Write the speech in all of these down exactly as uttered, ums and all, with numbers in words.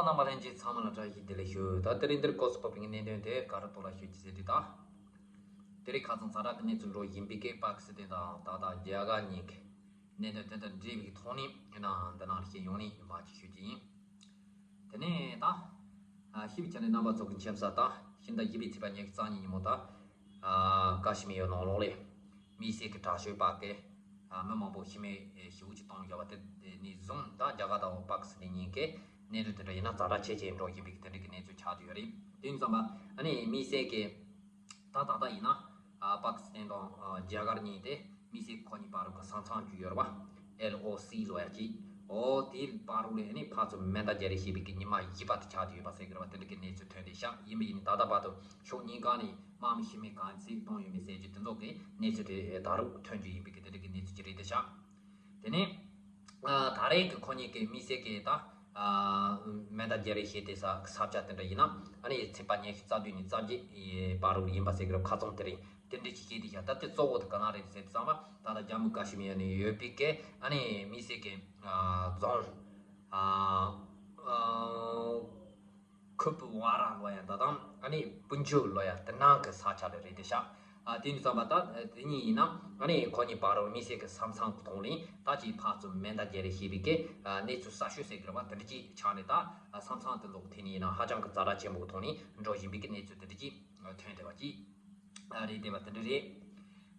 རྣམ་པ་ལྷན་རྒྱས་ཚང་མ་ལ་བཀྲ་ཤིས་བདེ་ལེགས་ཞུ། ད་དེ་རིང་འདིར་སྐོར་སུ་ཕོག་པའི་གནད་དོན་དེ་ག་རེ་ཐོག་ལ་ཞུ་རྒྱུ་ཟེར་དུས། ད་དེ་རིང་ཁ་སང་ཛ་དྲག་གི་གནས་ཚུལ་འགྲོ་བཞིན་པའི་གི་པ་ཀི་སི་ཐན་དང་ད་ལྟ་རྒྱ་གར་གཉིས་ཀྱི་གནད་དོན་དེ་དང་འབྲེལ་བའི་ཐོག་ནས་ཡིན་ན་འདི་ནང་ལ་ཞུ་ཡོང་ནས་ཡིན་པ་ཅིག་ཞུ་རྒྱུ་ཡིན། དེ་ནས་ད་ཨ་ཤེས་པའི་ཆ་ནས་རྣམ་པ་ཚོ་གི་མཁྱེན་གསལ། ད་ཕྱི་ཟླ་བཞི་པའི་ཚེས་པ་ཉི་ཤུ་རྩ་གཉིས་ཉིན་མོ་ད་ཨ་ཀ་ཤི་མིར་ནང་ལོགས་ལ་དམིགས་བསལ་གྱི་དྲག་ཤོས་པ་ཀི་ཨ་མི་མང་པོ་ཤི་རྨས་ཤི་བོ་ཅིག་བཏང་བཞག་པ་དེ་ནས་བཟུང་ད་རྒྱ་གར་དང་པ་ཀི་སི་ཐན་གཉིས་ཀས་གནད་དོན་དེ་འདྲ་ཡིན་ན་ཛ་དྲག་ཆེ་ཆེ་འགྲོ་བཞིན་པའི་དེ་འདྲ་གི་གནས་ཚུལ་ཆགས་བསྡད་ཡོད་རེད། དེ་ཡིན་ཙམ་པ་ཨ་ནི་དམིགས་བསལ་གྱི་ད་ད་ལྟ་ཡིན་ན་ཨ་པ་ཀི་སི་ཐན་དང་ཨ་རྒྱ་གར་གཉིས་དེ་དམིགས་བསལ་ཁོ་གཉིས་བར་དུ་ས་མཚམས་ཅིག་ཡོད་རེད་པ། ཨེལ་ཨོ་སི་ལབ་ཡ་ཅིག་འོ་དེའི་བར་དུ་ལ་ཨ་ནི་ཕར་ཚུར་མེ་མདའ་རྒྱག་རེས་བྱས་པའི་གི་ཉི་མ་བཞི་བར་དུ་ཆགས་བསྡད་ཡོད་པ་ཟེར་གི་རེད་པ། དེ་འདྲ་གི་གནས་ཚུལ་ཐོན་བསྡད་ཤག་ཡིན་པ་ཡིན་ནའི་ད་ལྟ་བར་དུ་ཕྱོགས་གཉིས་ཀ་ནས་དམག་མི་ཤི་རྨས་ག་ཚད་བཏང་ཡོད་མེད་ཟེར་རྒྱུ་དེ་ཚོ་གི་གནས་ཚུལ་དེ་ད་རུང་ཐོན་རྒྱུ་ཡིན་པའི་གི་དེ་འདྲ་གི་གནས་ཚུལ་ཅིག་རེད་བསྡད་ཤག་དེ་ནས་ཨ་ད་རེས་ཀྱི་ཁོ་གཉིས་ཀྱི་དམིགས་བསལ་གྱི་ད་ཨ་མེ་མདའ་རྒྱག་རེས་བྱས་ཏེ་ས་ས་ཆ་དེ་འདྲ་ཡིན་ན་ཨ་ནི་ཚེས་པ་ཉི་ཤུ་རྩ་བདུན་ནས་རྩ་བརྒྱད་བར་དུ་ཡིན་པ་ཟེར་གི་རེད། ཁ་རྩང་དེ་རིང་དེ་འདྲ་ཞིག་བྱས་ཏེ་བཞག་ད་དེ་གཙོ་བོ་དེ་ག་ན་རེད་ཟེར་དུས་ཙམ་པ་ད་ལྟ་ཇམ་མུ་ཀ་ཤི་མིར་ནས་ཡོད་པའི་གི་ཨ་ནི་དམིགས་བསལ་གྱི་ཨ་རྫོང་ཨ་ཨ་ཁུ་པུ་ཝ་ར་ལབ་ཡ་ད་དང་ཨ་ནི་པུན་ཇོ་ལབ་ཡ་དེ་ནང་གི་ས་ཆ་རེད་རེད་དེ་ཤག་ཨ་དེ་ཡིན་ཙམ་པ་ད་དེ་གཉིས་ཡིན་ན་ཨ་ནི་ཁོ་གཉིས་བར་དུ་དམིགས་བསལ་གྱི་ས་མཚམས་ཀྱི་ཐོག་ནས་ད་ཅིག་ཕར་ཚུར་མེ་མདའ་རྒྱག་རེས་བྱས་པའི་གི་ཨ་གནས་ཚུལ་གསར་ཤོས་ཟེར་གི་རེད་པ། དེ་འདྲ་ཅིག་ཆགས་ནས་ད་ཨ་ས་མཚམས་དེ་ཚོ་གི་ཐད་ནས་ཡིན་ན་ཧ་ཅང་གི་ཛ་དྲག་ཆེན་པོ་གི་ཐོག་ནས་འགྲོ་བཞིན་པའི་གི་གནས་ཚུལ་དེ་འདྲ་ཅིག་ཐོན་བསྡད་པ་ཅིག་ཨ་རེད་བསྡད་པ་དེ་འདྲ་རེད།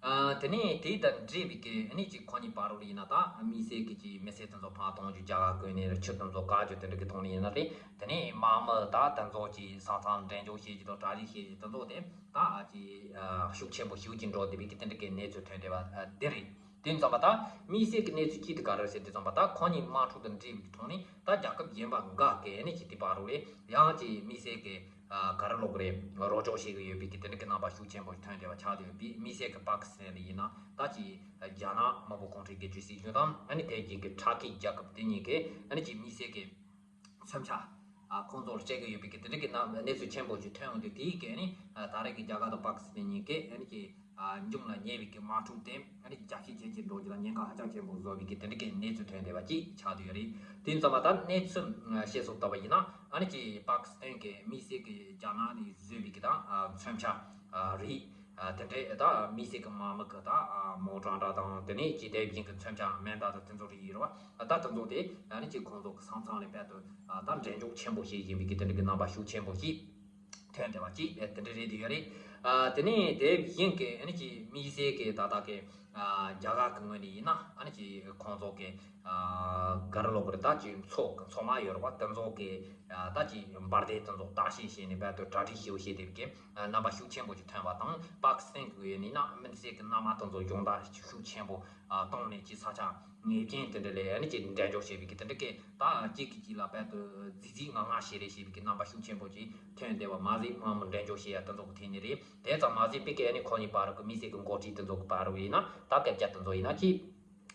ཨ་དེ་ནས་དེ་དང་འབྲེལ་བའི་གི་ཨ་ནི་ཅིག་ཁོ་གཉིས་བར་དུ་ཡིན་ན་ད་དམིགས་བསལ་གྱི་ཅིག་མི་སེར་དེ་ཚོ་ཕར་གཏོང་རྒྱུ་རྒྱ་གར་བཀོད་ནས་ཆུ་དེ་ཚོ་བཀག་རྒྱུ་དེ་འདྲ་གི་ཐོག་ནས་ཡིན་ན་རེད། དེ་ནས་དམག་མི་ད་དེ་ཚོ་ཅིག་ས་མཚམས་འགྲེམས་འཇོག་བྱེད་རྒྱུ་དང་དྲག་རེས་བྱེད་རྒྱུ་དེ་ཚོ་དེ་ད་ཅིག་ཤུགས་ཆེན་པོ་ཞེ་པོ་ཅིག་འགྲོ་བསྡད་པའི་གི་དེ་འདྲ་གི་གནས་ཚུལ་ཐོན་བསྡད་པ་དེ་རེད། དེ་ཡིན་ཙམ་པ་ད་དམིགས་བསལ་གྱི་གནས་ཚུལ་གཅིག་དེ་ག་རེ་རེད་ཟེར་དུས་ཙམ་པ་ད་ཁོ་གཉིས་དམག་འཁྲུག་དང་འབྲེལ་བའི་ཐོག་ནས་ད་རྒྱལ་ཁབ་གཞན་པ་འགའ་གི་ཨ་ནི་ཅིག་དེ་བར་དུ་ལ་ཡང་ཅིག་དམིགས་བསལ་གྱི་ཨ་ག་རེ་ལབ་དགོས་རེད། རོགས་སྐྱོར་བྱེད་ཀྱི་ཡོད་པའི་གི་དེ་འདྲ་གི་རྣམ་པ་ཤུགས་ཆེན་པོ་ཐོན་བསྡད་པ་ཆགས་བསྡད་ཡོད་པས། དམིགས་བསལ་གྱི་པ་ཀི་སི་ཐན་ལ་ཡིན་ན་ད་ཅིག་རྒྱ་ནག་དམར་པོ་གུང་ཁྲན་སྒེར་གཅོད་སྲིད་གཞུང་དང་ཨ་ནི་དེ་བཞིན་གྱི་ཊར་ཀི་རྒྱལ་ཁབ་དེ་གཉིས་ཀས་ཨ་ནི་ཅིག་དམིགས་བསལ་གྱི་མཚོན་ཆ་ཨ་ཁོང་ཚོར་སྤྲད་ཀྱི་ཡོད་པའི་གི་དེ་འདྲ་གི་རྣམ་གནས་ཚུལ་ཆེན་པོ་ཞིག་ཐོན་ཡོང་དུས། དེའི་གི་ཨ་ནི་ད་རེས་ཀྱི་རྒྱ་གར་དང་པ་ཀི་སི་ཐན་གཉིས་ཀས་ཨ་ནི་ཅིག་ཨ་འབྱུང་ལ་ཉེ་བའི་གི་དམག་འཁྲུག་དེ་ཨ་ནི་རྒྱ་སྐྱེད་ཇེ་ཆེར་འགྲོ་རྒྱུ་ལ་ཉེན་ཁ་ཧ་ཅང་ཆེན་པོ་བཟོ་བའི་གི་དེ་འདྲ་གི་གནས་ཚུལ་ཐོན་བསྡད་པ་ཅིག་ཆགས་བསྡད་ཡོད་རེད། དེ་ཡིན་ཙང་མ་ད་གནས་ཚུལ་བཤད་སྲོལ་ལྟ་བུ་ཡིན་ན་ཨ་ནི་ཅིག་པ་ཀི་སི་ཐན་གི་དམིགས་བསལ་གི་རྒྱ་ནག་ནས་བཟོས་པའི་གི་ད་མཚོན་ཆ་རིགས་དེ་འདྲའི་ད་དམིགས་བསལ་གི་དམག་མི་གི་ད་མོ་ཊ་འདྲ་དང་དེ་ནས་ཅིག་དེ་བཞིན་གི་མཚོན་ཆ་མེ་མདའ་དང་དེ་ཚོ་རིགས་ཡིན་རེད་བ། ད་དེ་ཚོ་དེ་ཨ་ནི་ཅིག་ཁོང་ཚོ་གི་ས་མཚམས་ལ་རྦད་དེ་ད་འགྲེམས་འཇོག་ཆེན་པོ་བྱེད་བཞིན་པའི་གི་དེ་འདྲ་གི་རྣམ་པ་ཤུགས་ཆེན་པོ་ཞིག་ཐོན་བསྡད་པ་ཅིག་དེ་འདྲ་རེད་དེ་ཡོད་རེད། ཨ་དེ་ནས་དེ་བཞིན་གི་ཨ་ནི་ཅིག་དམིགས་བསལ་གི་ད་ལྟ་གི་ཨ་རྒྱ་གར་གི་ངོས་ནས་ཡིན་ན་ཨ་ནི་ཅིག་ཁོང་ཚོ་གི་ཨ་ག་རེ་ལབ་དགོས་རེད། ད་ཅིག་མཚོ་མཚོ་དམག་ཡོད་རེད་བ། དེ་ཚོ་གི་ཨ་ད་ཅིག་འབར་མདེལ་དེ་ཚོ་བརྡར་ཤ་བྱས་ནས་རྦད་དེ་གྲ་སྒྲིག་ཞེ་པོ་བྱས་བསྡད་པའི་གི་ཨ་རྣམ་པ་ཤུགས་ཆེན་པོ་ཅིག་ཐོན་པ་དང་། པ་ཀི་སི་ཐན་གི་ངོས་ནས་ཡིན་ན་དམིགས་བསལ་གི་གནམ་དམག་དེ་ཚོ་སྦྱོང་བརྡར་ཤུགས་ཆེན་པོ་ཨ་བཏང་ནས་ཅིག་ས་ཆ་ངེས་ཅན་དེ་འདྲ་ལ་ཨ་ནི་ཅིག་འགྲེམས་འཇོག་བྱེད་པའི་གི་དེ་འདྲ་གི་ད་གཅིག་གིས་གཅིག་ལ་རྦད་དེ་རྫིག་རྫིག་ངང་ངང་བྱེད་རེས་བྱེད་པའི་གི་རྣམ་པ་ཤུགས་ཆེན་པོ་ཅིག་ཐོན་བསྡད་པ་མ་ཟད། དམག་མི་འགྲེམས་འཇོག་བྱེད་ཡ་དེ་ཚོ་གི་ཐད་ནས་རེད། དེ་ཙམ་མ་ཟད་པའི་གི་ཨ་ནི་ཁོ་གཉིས་བར་གི་དམིགས་བསལ་གི་འགོ་ཁྲིད་དེ་ཚོ་གི་བར་ཡིན་ན་ད་སྐད་ཆ་དེ་ཚོ་ཡིན་ན་ཅིག་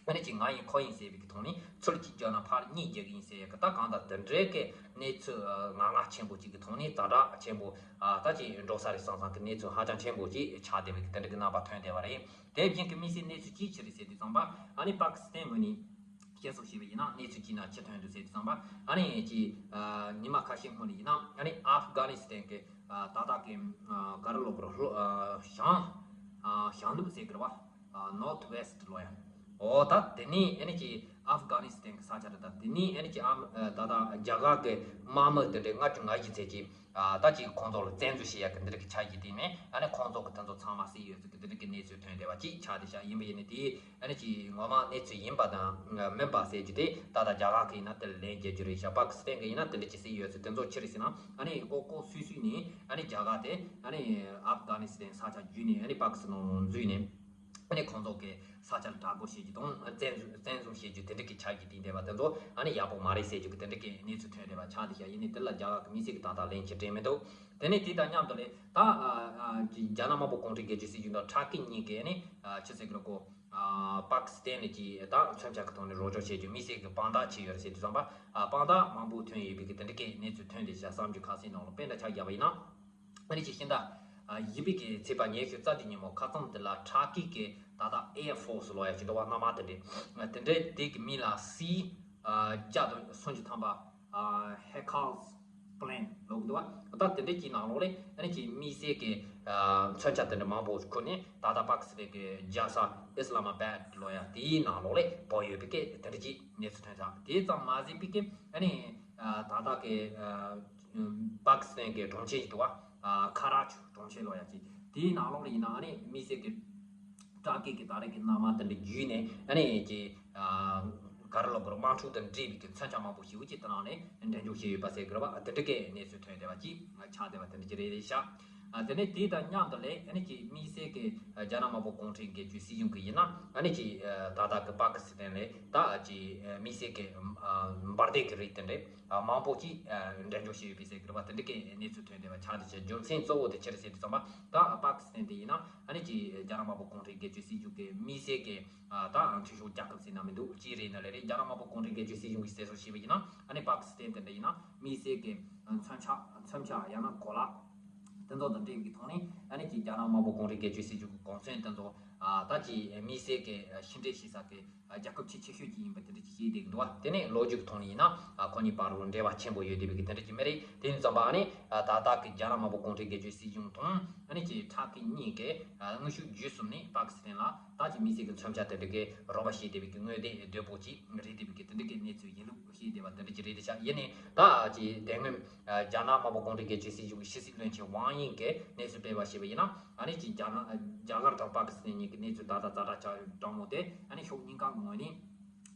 ཨ་ནི་ཅིག་ང་ཡིན་ཁོ་ཡིན་ཟེར་བའི་གི་ཐོག་ནས་ཚུར་གཅིག་རྒྱག་ན་ཕར་གཉིས་རྒྱག་གི་ཡིན་ཟེར་ཡ་གི་ད་གང་ལྟར་དེ་འདྲའི་གི་གནས་ཚུལ་ངང་ངང་ཆེན་པོ་ཅིག་གི་ཐོག་ནས་ཛ་དྲག་ཆེན་པོ་ད་ཅིག་འགྲོ་ས་རེད་བསམ་བསམ་གི་གནས་ཚུལ་ཧ་ཅང་ཆེན་པོ་ཅིག་ཆགས་བསྡད་པའི་གི་དེ་འདྲ་གི་རྣམ་པ་ཐོན་བསྡད་པ་རེད། དེ་བཞིན་གྱི་དམིགས་བསལ་གནས་ཚུལ་གཅིག་ཅི་རེད་ཟེར་དུས་ཙམ་པ། ཨ་ནི་པ་ཀི་སི་ཐན་ངོས་ནས་བཤད་སྲོལ་བྱས་པ་ཡིན་ན་གནས་ཚུལ་གཅིག་ནང་ཅི་ཐོན་འདུག་ཟེར་དུས་ཙམ་པ། ཨ་ནི་ཅིག་ཨ་ཉི་མ་ཁ་ཤས་སྔོན་ནས་ཡིན་ན་ཨ་ནི་ཨབ་གྷ་ནི་སི་ཐན་གྱི་ཨ་ད་ལྟ་གི་ཨ་ག་རེ་ལབ་དགོས་རེད། ལྷོ་ཨ་བྱང་ཨ་བྱང་ནུབ་ཟེར་གི་རེད་བ། ཨ་North West ལབ་ཡ། འོ་ད་དེ་ནས་ཨ་ནི་ཅིག་ཨབ་གྷ་ནི་སི་ཐན་གྱི་ས་ཆ་རེད། ད་དེ་ནས་ཨ་ནི་ཅིག་ཨ་ཨ་ད་ལྟ་རྒྱ་གར་གྱི་དམག་མི་དེ་འདྲའི་ལྔ་བཅུ་ང་བཞི་ཙམ་ཅིག་ཨ་ད་ཅིག་ཁོང་ཚོ་ལ་བཙན་འཛུལ་བྱེད་ཡ་གི་འདི་འདྲ་གི་ཆ་གཞི་དེ་ནས་ཨ་ནི་ཁོང་ཚོ་གི་དེ་ཚོ་ཚང་མ་བསད་ཡོད་ཟེར་གི་འདི་འདྲ་གི་གནས་ཚུལ་ཐོན་བསྡད་པ་ཅིག་ཆགས་བསྡད་ཤག་ཡིན་པ་ཡིན་ནའི་དེ་ཨ་ནི་ཅིག་ངོ་མ་གནས་ཚུལ་ཡིན་པ་དང་མིན་པ་ཟེར་རྒྱུ་དེ་ད་ལྟ་རྒྱ་གར་གི་ཡིན་ན་དེ་ལ་ལན་རྒྱག་རྒྱུ་རེད་ཤག་པ་ཀི་སི་ཐན་གི་ཡིན་ན་དེ་འདྲ་ཅིག་བསད་ཡོད་ཟེར། དེ་ཚོ་ཅི་རེད་ཟེར་ན་ཨ་ནི་ལྐོག་ལྐོག་སུད་སུད་ནས་ཨ་ནི་རྒྱ་གར་དེ་ཨ་ནི་ཨབ་གྷ་ནི་སི་ཐན་ས་ཆ་བརྒྱུད་ནས་ཨ་ནི་པ་ཀི་སི་ཐན་ནང་འཛུལ་ནས། ཨ་ནི་ཁོང་ཚོ་གི་ས་ཆ་ལ་དྲག་རྒོལ་བྱེད་རྒྱུ་དང་བཙན་འཛུལ་བཙན་འཛུལ་བྱེད་རྒྱུ་དེ་འདྲ་གི་ཆ་གཞི་དེ་འདྲ་བ་དེ་ཚོ་ཨ་ནི་ཡག་པོ་མ་རེད་ཟེར་རྒྱུ་གི་དེ་འདྲ་གི་གནས་ཚུལ་ཐོན་བསྡད་པ་ཆགས་བསྡད་ཤག་ཡིན་ནའི་དེ་ལ་རྒྱ་གར་གི་དམིགས་བསལ་གི་ད་ལྟ་ལན་ཅིག་སྤྲད་མི་འདུག་དེ་ནས་དེ་དང་མཉམ་དུ་ལས་ད་ཨ་ཨ་རྒྱ་ནག་དམར་པོ་གུང་ཁྲན་སྒེར་གཅོད་སྲིད་གཞུང་དང་ཊར་ཀི་གཉིས་ཀས་ནི་ཨ་ཆི་ཟེར་གི་རེད་གོ། ཨ་པ་ཀི་སི་ཐན་ནས་ཀྱི་ད་མཚོན་ཆ་གི་ཐོག་ནས་རོགས་སྐྱོར་བྱེད་རྒྱུ་དམིགས་བསལ་གི་དཔང་རྟགས་བྱས་ཡོད་རེད་ཟེར་དུས་ཙམ་པ། ཨ་དཔང་རྟགས་མང་པོ་ཐོན་ཡོད་པའི་གི་དེ་འདྲ་གི་གནས་ཚུལ་ཐོན་བསྡད་ཤག་གསར་འགྱུར་ཁ་གསལ་ནང་ལ་དཔེ་འདྲ་ཆ་བཞག་པ་ཡིན་ན། ཨ་ནི་ཅིག་ཕྱི་ཟླ་ཨ་བཞི་པའི་གི་ཚེས་པ་ཉི་ཤུ་རྩ་བདུན་ཉིན་མོ་ཁ་རྩང་དེ་ལ་ཊར་ཀི་གི་ད་ལྟ་ཨེར་ཕོར་སི་ལབ་ཡ་ཅིག་འདུག་བ། གནམ་དམག་དེ་འདྲས་དེ་འདྲས་དེ་གི་མིང་ལ་སི་ཨ་བརྒྱ་དང་སུམ་ཅུ་ཐམ་པ་ཨ་ཧེ་ཁཱ་སི་ པི་ལེན་ལབ་གི་འདུག་བ། ད་དེ་འདྲ་གྱི་ནང་ལོགས་ལ་ཨ་ནི་ཅིག་དམིགས་བསལ་གྱི་ཨ་མཚོན་ཆ་དེ་འདྲ་མང་པོ་ཁུར་ནས་ད་ལྟ་པ་ཀི་སི་ཐན་གྱི་རྒྱལ་ས་ཨི་སི་ལ་མ་བད་ལབ་ཡ་དེའི་ནང་ལོགས་ལ་བབས་ཡོད་པའི་གི་དེ་འདྲ་གྱི་གནས་ཚུལ་ཐོན་ཚར། དེ་ཙམ་མ་ཟད་པའི་གི་ཨ་ནི་ཨ་ད་ལྟ་གི་ཨ་པ་ཀི་སི་ཐན་གྱི་གྲོང་ཁྱེར་ཞིག་འདུག་བ། ཨ་ཁ་ར་ཆུ་གྲོང་ཁྱེར་ལབ་ཡ་ཅིག་དེའི་ནང་ལོགས་ལ་ཡིན་ན་ཨ་ནི་དམིགས་བསལ་གྱི་ཊར་ཀི་གི་ད་རེས་ཀྱི་མནའ་མ་དེ་འདྲ་བརྒྱུད་ནས་ཨ་ནི་ཀྱི་ཨ་ག་རེ་ལབ་དགོས་རེད། དམག་འཁྲུག་དང་འབྲེལ་བའི་གི་མཚོན་ཆ་མང་པོ་ཞིག་ཅིག་དེ་ནང་ནས་འགྲེམས་འཇོག་བྱས་ཡོད་པ་ཟེར་དགོས་རེད་བ། དེ་འདྲ་གི་གནས་ཚུལ་ཐོན་བསྡད་པ་ཅིག་ཆགས་བསྡད་པ་དེ་འདྲ་ཅིག་རེད་ཤག་ཨ་དེ་ནས་དེ་དང་མཉམ་དུ་ལས་ཨ་ནི་ཀྱི་དམིགས་བསལ་གྱི་རྒྱ་ནག་དམར་པོ་གུང་ཁྲན་སྒེར་གཅོད་སྲིད་གཞུང་གི་ཡིན་ན་ཨ་ནི་ཀྱི་ད་ལྟ་གི་པ་ཀི་སི་ཐན་ལས་ད་ཀྱི་དམིགས་བསལ་གྱི་འབར་མདེལ་གྱི་རིགས་དེ་འདྲ་མང་པོ་ཅིག་འགྲེམས་འཇོག་བྱས་ཡོད་པའི་ཟེར་དགོས་རེད་བ། དེ་འདྲ་གི་གནས་ཚུལ་ཐོན་བསྡད་པ་ཆགས་བསྡད་ཤག་རྒྱུ་མཚན་གཙོ་བོ་དེ་ཅི་རེད་ཟེར་དུས་ཙམ་པ་ད་པ་ཀི་སི་ཐན་དེ་ཡིན་ན་ཨ་ནི་ཀྱི་རྒྱ་ནག་དམར་པོ་གུང་ཁྲན་སྒེར་གཅོད་སྲིད་གཞུང་གི་དམིགས་བསལ་གྱི་ཨ་ད་འཐུས་ཤོར་རྒྱལ་ཁབ་ཟེར་ན་མི་འདུག་ཅི་རེད་ན་ལས་རེད། རྒྱ་ནག་དམར་པོ་གུང་ཁྲན་སྒེར་གཅོད་སྲིད་གཞུང་གིས་གསལ་བཤད་བྱས་པ་ཡིན་ན་ཨ་ནི་པ་ཀི་སི་ཐན་དེ་འདྲ་ཡིན་ན་དམིགས་བསལ་གྱི་མཚོན་ཆ་མཚོན་ཆ་ཡང་ན་གོ་ལག་དེ་ཚོ་དང་འབྲེལ་བའི་ཐོག་ནས་ཨ་ནི་ཀྱི་རྒྱ་ནག་དམར་པོ་གུང་ཁྲན་སྒེར་གཅོད་སྲིད་གཞུང་གི་གོ་མཚོན་དེ་ཚོ་ཨ་ད་ཀྱི་དམིགས་བསལ་གྱི་ཕྱི་འབྲེལ་བྱེད་ས་གི་རྒྱལ་ཁབ་ཆེས་ཆེ་ཤོས་ཅིག་ཡིན་པ་དེ་འདྲ་ཅིག་བཤད་བསྡད་ཀྱི་འདུག་བ། དེ་ནས་ལོ་རྒྱུས་ཀྱི་ཐོག་ནས་ཡིན་ན་ཨ་ཁོ་གཉིས་བར་ལ་འབྲེལ་བ་ཆེན་པོ་ཡོད་བསྡད་པའི་གི་དེ་འདྲ་ཅིག་མ་རེད། དེ་ཡིན་ཙམ་པ་ཨ་ནི་ཨ་ད་ལྟ་གི་རྒྱ་ནག་དམར་པོ་གུང་ཁྲན་སྒེར་གཅོད་སྲིད་གཞུང་དང་ཨ་ནི་ཀྱི་ཊར་ཀི་གཉིས་ཀྱིས་ཨ་དངོས་ཤུགས་བརྒྱུད་གསུམ་ནས་པ་ཀི་སི་ཐན་ལ་ད་ཀྱི་དམིགས་བསལ་གྱི་མཚོན་ཆ་དེ་འདྲ་གི་རོགས་པ་བྱེད་བསྡད་པའི་གི་དངོས་དེ་དོད་པོ་ཅིག་རེད་བསྡད་པའི་གི་དེ་འདྲ་གི་གནས་ཚུལ་ཡིན་ལུགས་བཤད་བསྡད་པ་དེ་འདྲ་ཅིག་རེད་དེ་ཤག་ཡིན་ནའི་ད་ཀྱི་དེ་སྔོན་རྒྱ་ནག་དམར་པོ་གུང་ཁྲན་སྒེར་གཅོད་སྲིད་གཞུང་གི་ཕྱི་སྲིད་བློན་ཆེན་ཝང་དབྱིང་གིས་གནས་ཚུལ་སྤེལ་བ་ཞིག་ཡིན་ན་ཨ་ནི་ཀྱི་རྒྱ་ནག་རྒྱ་གར་དང་པ་ཀི་སི་ཐན་གཉིས་ཀྱི་གནས་ཚུལ་ད་ལྟ་ཛ་དྲག་ཆགས་ཡོད་གྲང་མོ་དེ་ཨ་ནི་ཕྱོགས་གཉིས་ཀ་ངོས་ནས་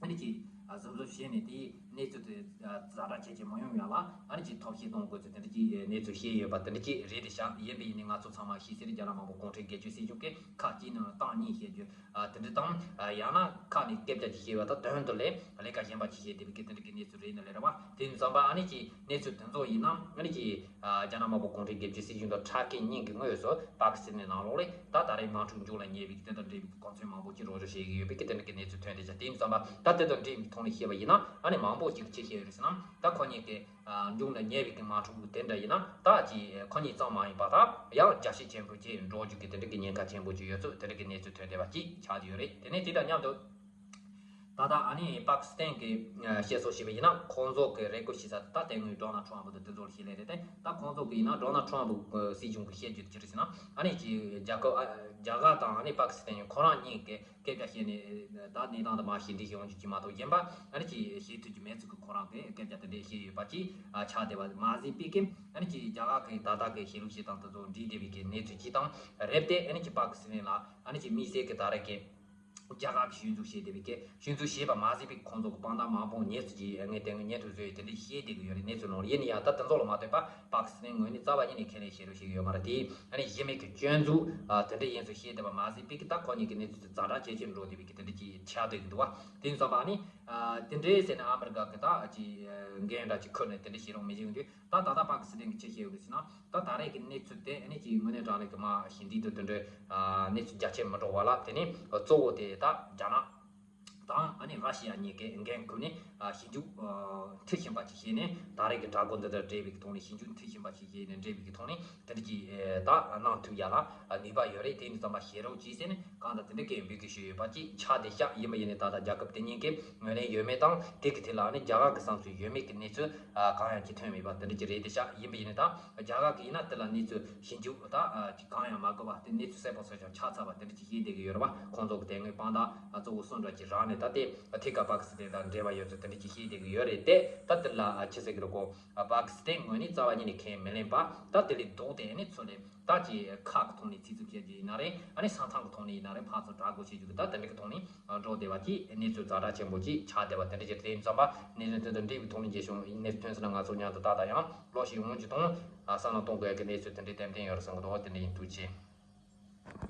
ཨ་ནི་ཀྱི་གཟབ་གཟབ་བྱས་ནས་དེའི་གནས་ཚུལ་དེ་ཛ་དྲག་ཆེ་ཆེ་མ་ཡོང་ཡ་ལ་ཨ་ནི་ཀྱི་ཐབས་ཤེས་གཏོང་དགོས་ཚུལ་དེ་འདྲ་ཀྱི་གནས་ཚུལ་བཤད་ཡོད་པ་དེ་འདྲ་ཀྱི་རེད་དེ་ཤག་ཡིན་པ་ཡིན་ནའི་ང་ཚོ་ཚང་མ་ཤེས་གསལ་རྒྱ་ནག་དམར་པོ་གུང་ཁྲན་སྒེར་གཅོད་སྲིད་གཞུང་གིས་ཁ་གཅིག་ནང་གཏམ་གཉིས་བཤད་རྒྱུ་དེ་འདྲ་དང་ཡང་ན་ཁ་ནས་སྐད་ཆ་ཅིག་བཤད་པ་དང་དོན་དུ་ལས་ལས་ཀ་གཞན་པ་ཅིག་བཤད་བསྡད་པའི་གི་དེ་འདྲ་གི་གནས་ཚུལ་རེད་ན་ལས་ར་བ། དེ་ཡིན་ཙམ་པ་ཨ་ནི་ཀྱི་གནས་ཚུལ་དེ་ཚོ་ཡིན་ན་ཨ་ནི་ཀྱི་རྒྱ་ནག་དམར་པོ་གུང་ཁྲན་སྒེར་གཅོད་སྲིད་གཞུང་དང་ཊར་ཀི་གཉིས་ཀྱི་དངོས་སུ་པ་ཀི་སི་ཐན་ནང་ལོགས་ལ་ད་ད་རེས་དམག་འཁྲུག་མཇུག་ལ་ཉེ་བའི་གི་དེ་དང་འབྲེལ་བའི་གི་གོ་མཚོན་མང་པོ་ཅིག་རོགས་རམ་བྱེད་ཀྱི་ཡོད་པའི་གི་དེ་འདྲ་གི་གནས་ཚུལ་ཐོན་བསྡད་ཤག་དེ་ཡིན་ཙམ་པ་ད་དེ་དང་འབྲེལ་བའི་ཐོག་ནས་བཤད་པ་ཡིན་ན་ཨ་ནི་མང་པོ་ཅིག་ཅི་བཤད་ཡོད་རེད་ཟེར་ན་ད་ཁོ་གཉིས་ཀྱི་མཇུག་ལ་ཉེ་བའི་གི་དམག་འཁྲུག་དེ་འདྲ་ཡིན་ན་ད་ཀྱི་ཁོ་གཉིས་ཙམ་མ་ཡིན་པ་ད་ཡང་རྒྱ་ཆེ་ཆེན་པོ་ཅིག་འགྲོ་རྒྱུ་གི་དེ་འདྲ་གི་ཉེན་ཁ་ཆེན་པོ་ཅིག་ཡོད་ཚུལ་དེ་འདྲ་གི་གནས་ཚུལ་ཐོན་བསྡད་པ་ཅིག་ཆགས་ཡོད་རེད། དེ་ནས་དེ་དང་མཉམ་དུ། ད་ལྟ་ཨ་ནི་པ་ཀི་སི་ཐན་གྱི་བཤད་སྲོལ་བྱས་པ་ཡིན་ན་ཁོང་ཚོ་གི་རེ་སྐུལ་བྱེད་ས་དེ་ད་དེ་སྔོན་ཌོ་ནལ་ཊམ་ཕུ་དང་དེ་ཚོར་བཤད་ལེ་རེད་དེ། ད་ཁོང་ཚོ་གི་ཡིན་ན་ཌོ་ནལ་ཊམ་ཕུ་སྲིད་གཞུང་གི་བཤད་རྒྱུ་དེ་ཅི་རེད་ཟེར་ན་ཨ་ནི་ཀྱི་རྒྱ་གར་ཨ་རྒྱ་གར་དང་ཨ་ནི་པ་ཀི་སི་ཐན་ཁོ་རང་གཉིས་ཀྱི་སྐད་ཆ་བཤད་ནས་ད་གནས་སྟངས་དེ་མར་ཞི་འགྲིག་བྱེད་ཡོང་རྒྱུ་ཅིག་མ་གཏོགས་གཞན་པ་ཨ་ནི་ཀྱི་བཤད་ཐུབ་རྒྱུ་མེད་ཚུལ་གྱི་ཁོ་རང་གི་སྐད་ཆ་དེ་འདྲས་བཤད་ཡོད་པ་ཅིག་ཆགས་བསྡད་པ་མ་ཟད་པའི་གི་ཨ་ནི་ཀྱི་རྒྱ་གར་གི་ད་ལྟ་གི་ཤེས་རིག་བྱེད་སྟངས་དེ་ཚོ་འགྲིག་བསྡད་པའི་གི་གནས་ཚུལ་ཅིག་དང་རེད་དེ། ཨ་ནི་ཀྱི་པ་ཀི་སི་ཐན་ལ་ཨ་ནི་ཀྱི་དམིགས་བསལ་གི་ད་རེས་ཀྱི་རྒྱ་གར་གྱིས་ཞུ་འཛུགས་བྱས་བསྡད་པའི་གི་ཞུ་འཛུགས་བྱས་པ་མ་ཟད་པའི་ཁོང་ཚོ་གི་དཔང་རྟགས་མང་པོ་ངས་ཚུལ་གྱིས་ངས་དེ་སྔོན་ཉན་ཐུབ་བཟོས་ཡོད་དེ་འདྲ་བཤད་བསྡད་གི་ཡོད་རེད། གནས་ཚུལ་ནང་ལ་ཡིན་ན་ཡང་ད་དེ་ཚོ་ལ་མ་ལྟོས་པར་པ་ཀི་སི་ཐན་ངོས་ནས་རྩ་བ་ཉིད་ནས་ཁས་ལེན་བྱེད་རོགས་བྱེད་གི་ཡོད་མ་རེད། དེ་ཨ་ནི་གཞི་མེད་ཀྱི་སྐྱོན་འཛུགས་དེ་འདྲ་ཡིན་ཚུལ་བཤད་བསྡད་པ་མ་ཟད་པའི་གི་ད་ཁོ་གཉིས་ཀྱི་གནས་ཚུལ་དེ་ཛ་དྲག་ཇེ་ཆེར་འགྲོ་བསྡད་པའི་གི་དེ་འདྲ་ཅིག་ཆགས་བསྡད་ཀྱི་འདུག་བ། དེ་ཡིན་ཙང་ཨ་ནི་དེ་འདྲའི་ཟེར་ནས་ཨ་མི་རི་ཀ་གི་ད་ཅིག་འགན་འདྲ་ཅིག་ཁུར་ནས་དེ་འདྲ་བྱེད་རོགས་མི་བྱེད་གི་འདུག་ད་ད་ལྟ་པ་ཀི་སི་ཐན་གྱིས་ཅི་བཤད་ཡོད་རེད་ཟེར་ན། ད་ད་རེས་ཀྱི་གནས་ཚུལ་དེ་ཨ་ནི་ཅིག་དངོས་གནས་དྲང་གནས་ཀྱི་མ་ཞི་འགྲིག་དང་དེ་འདྲའི་གནས་ཚུལ་རྒྱ་ཆེར་མི་འགྲོ་བ་ལ་དེ་ནི་གཙོ་བོ་དེ་ད་རྒྱ་ནག་དང་ཨ་ནི་ར་ཤི་ཡ་གཉིས་ཀས་འགན་ཁུར་ནས་ཞིབ་འཇུག་མཐིལ་ཕྱིན་པ་ཅིག་བྱས་ནས་ད་རེས་ཀྱི་དྲག་རྒོལ་འདི་དང་འབྲེལ་བའི་གི་ཐོག་ནས་ཞིབ་འཇུག་མཐིལ་ཕྱིན་པ་ཅིག་བྱས་ནས་འབྲེལ་བའི་གི་ཐོག་ནས་དེ་འདྲ་ཅིག་ད་གནང་ཐུབ་ཡ་ལ་ནུས་པ་ཡོད་རེད། དེ་ཡིན་དུས་ཙམ་པ་བྱེད་རོགས་གྱིས་ཟེར་ནས་གང་ལྟར་དེ་འདྲ་སྐད་འབོད་སྐུལ་ཞུས་ཡོད་པ་ཅིག་ཆགས་བསྡད་ཤག་ཡིན་པ་ཡིན་ནའི་ད་ལྟ་རྒྱལ་ཁབ་དེ་གཉིས་ཀའི་ངོས་ནས་ཡོད་མེད་དང་དེ་གི་ཐད་ལ་ནི་རྒྱ་གར་གྱི་བསམ་ཚུལ་ཡོད་མེད་ཀྱི་གནས་ཚུལ་ཨ་གང་ཡང་ཅིག་ཐོན་མེད་པ་དེ་འདྲ་ཅིག་རེད་དེ་ཤག་ཡིན་པ་ཡིན་ནའི་ད་རྒྱ་གར་གྱི་ཡིན་ན་དེ་ལ་གནས་ཚུལ་ཞིབ་འཇུག་ད་ཨ་ཅིག་གང་ཡང་མ་དགོས་པ་དེ་གནས་ཚུལ་གསལ་པོ་བཟོ་ཆོག་ཆགས་ཚར་བ་དེ་འདྲ་ཅིག་བཤད་བསྡད་ཀྱི་ཡོད་རེད་བ། ཁོང་ཚོ་གི་དེ་སྔའི་དཔང་རྟགས་ཨ་གཙོ་བོ་གསུམ་འདྲ་ཅིག་རག་ནས་ད་དེ་ཐད་ཀར་པ་ཀི་སི་ཐན་དང་འབྲེལ་བ་ཡོད་ཚུལ་དེ་འདྲ་ཅིག་བཤད་བསྡད་ཀྱི་ཡོད་རེད་དེ། ད་དེ་ལ་ཨ་ཅི་ཟེར་གྱི་རེད་གོ། པ་ཀི་སི་ཐན་ངོས་ནས་རྩ་བ་ཉིད་ནས་ཁས་མི་ལེན་པ་ད་དེ་ལས་ལྡོག་སྟེ་ཨ་ནི་ཚུར་ལས་ད་ཅི་ཁ་གི་ཐོག་ནས་ཚིག་རྩུབ་བཤད་རྒྱུ་ཡིན་ན་རེད། ཨ་ནི་ས་ཐང་གི་ཐོག་ནས་ཡིན་ན་རེད། ཕར་ཚུར་དྲག་རྒོལ་བྱེད་རྒྱུ་གི་ད་དེ་འདྲ་གི་ཐོག་ནས་འགྲོ་བསྡད་པ་ཅིག་གནས་ཚུལ་ཛ་དྲག་ཆེན་པོ་ཅིག་ཆགས་བསྡད་པ་དེ་འདྲ་ཅིག་རེད། དེ་ཡིན་ཙམ་པ་གནས་ཚུལ་དེ་དང་འབྲེལ་བའི་ཐོག་ནས་རྒྱས་བྱུང་གནས་ཚུལ་ཐོན་ཟིན་ན་ང་ཚོ་མཉམ་དུ་ད་ལྟ་ཡང་ལོག་ཞིག་ཡོང་རྒྱུ་དང་ཨ་བསམ་བློ་གཏོང་དགོས་ཡ་གི་གནས་ཚུལ་དེ་འདྲའི་ཏན་ཏན་ཡོད་རེད་བསམ་གི་འདུག་དེ་འདྲ་ཡིན། ཐུགས་རྗེ་ཆེ།